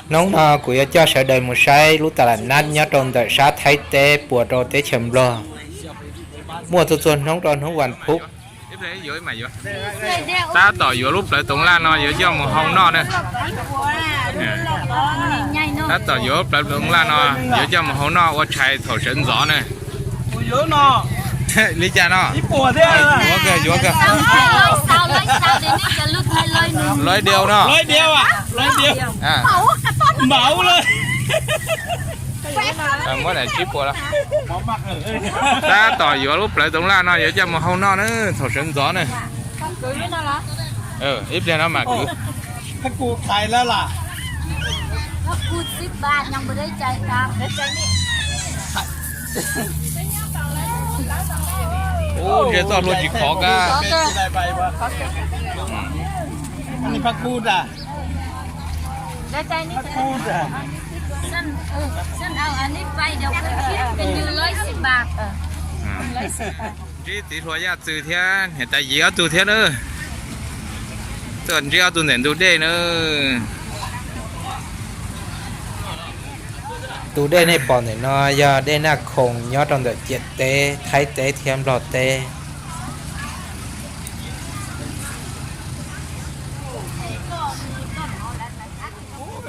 Hnub no kuv yuav coj sawv daws mus saib lub tas lam nab nyob rau ntawm sab Thaib teb puas rau teb chaws Nplog. Muaj txhua txhua hnub rau hnub vas phuv. Tab tom yuav lub plawv toov laj no yuav coj mus hau noj na. Tab tom yuav lub plawv toov laj no yuav coj mus hau noj ua tshais thaum sawv ntxov na. Li cas no? Yuav kawg, yuav kawg. Lawv diau no. Muab daim tsib puas. Tab tom yuav lub plawv toov laj no yuav coj mus hau noj na thaum sawv ntxov na. Ib pliag no mam kwv. Ub, ntsia txoj hlua tsis khov kab. Ntsib txiv hluas Yaj Txwm thiab niam tais Yim ob tug thiab na. Txawm ntsib ob tug ntawm ntug dej na. Tus dej nej pom ntawm no yog dej Naj Khoom nyob rau ntawm ciam teb Thaib teb thiab Nplog teb.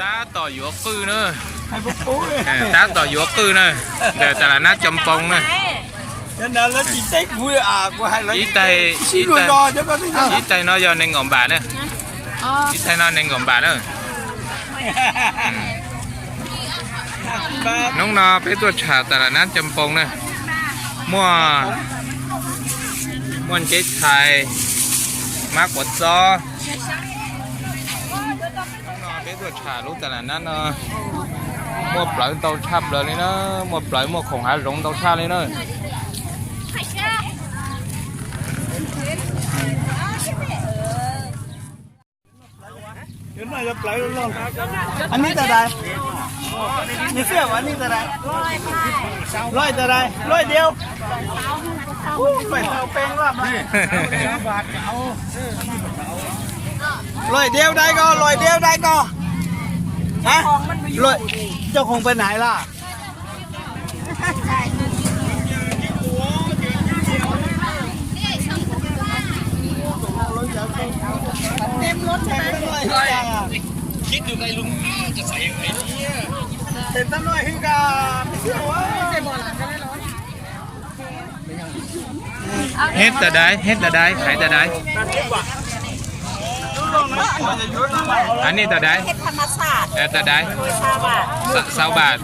Tab tom yuav qwj na. Tab tom yuav qwj na. Ntawm tas lam nab Coo Poo na. Ib taig no yog nees nkaum npam na. Ib taig no nees nkaum npam na. Hnub no peb tuaj tsham tas lam nab Coo Poo na. Muaj, muaj nceb txhais, mab quav txob. Hnub no peb tuaj tsham lub tas lam nab no muaj plawv ntau tshaj plaws li na, muaj plawv muaj khoom hav zoov ntau tshaj li na. Lòi diav dai ko, lòi diav dai ko. Hả? Lòi, châu Hùng bên này là. Hep tà đáy, hep tà đáy, khải tà đáy. Anh đi tà đáy. Tà đáy. Sa-, sáu bạt.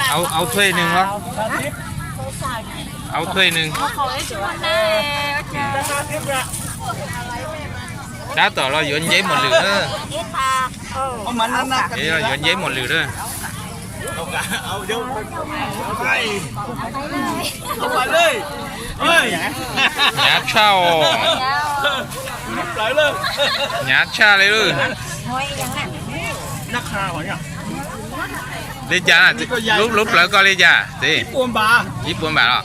Áo, áo thuê nưng hả? Áo thuê nưng. Tab tom los yuav nceb mos lwm na. Yuav nceb mos lwm na. Hnyav tshaj os. Hnyav tshaj li lawm. Li cas, lub, lub plawv koj li cas txiv? Ib puas npam los?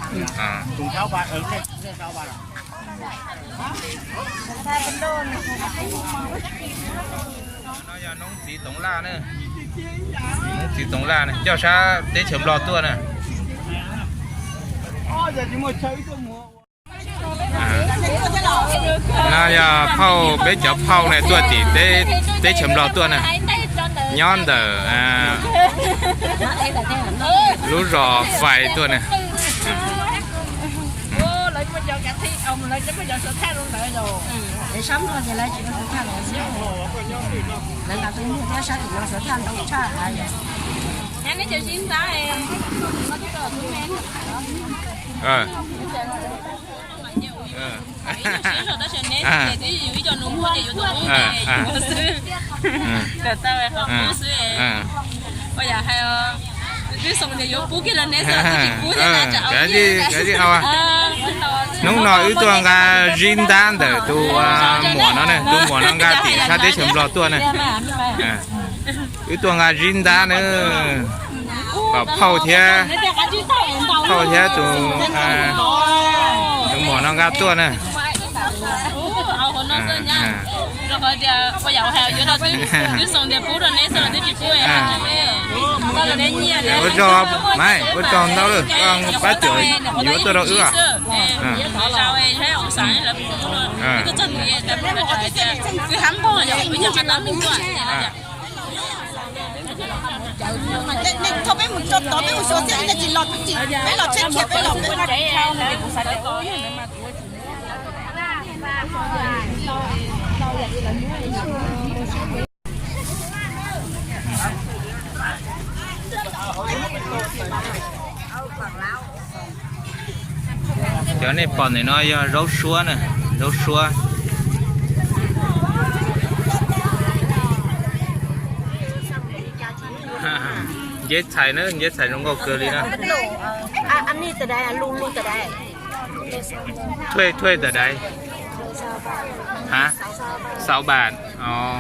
No yog noob txiv toov laj na. Noob txiv toov laj na, coj sab teb chaws Nplog tuaj na. No yog phauj, peb cov phauj na tuaj tim teb chaws Nplog tuaj na. Nyob ntawm lub zos Fais tuaj na. Hnub no wb tuaj nqa zib ntab ntawm tus muam no ne, tus muam no nqa tim sab teb chaws Nplog tuaj ne. Wb tuaj nqa zib ntab na, kom phauj thiab, phauj thiab tus, tus muam no nqa tuaj na. Twb xaus tias pub rau neb xwb los twb tsis pub. Ua tsaug, Maiv, ua tsaug ntau lawm, koj pab cawm yuav tuaj rau wb. Cov nej pom ntawm no yog zaub suab na, zaub suab. Nceb txhais na, nceb txhais zoo nkauj kawg li na. Thuê, thuê tờ đáy. Hả? Sáu bạn. Ồ.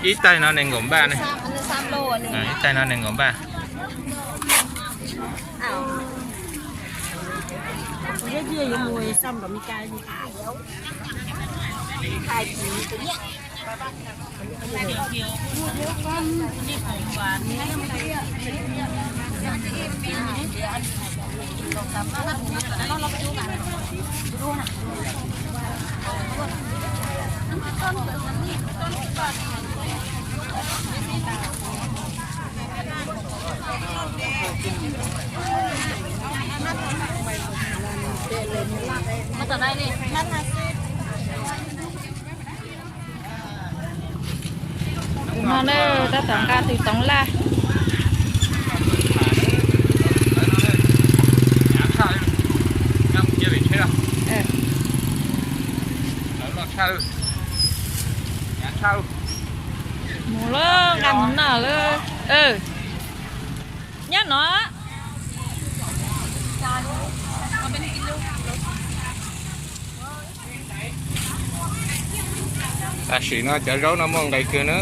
Ib tais no nees nkaum npaj ne. Ib tais no nees nkaum npaj. Tus no na, tab tom nqa tus toov laj. Mus lawm, nqa mus noj lawm. Nyob no. Tam sim no cov zaub no muaj nqis kawg na.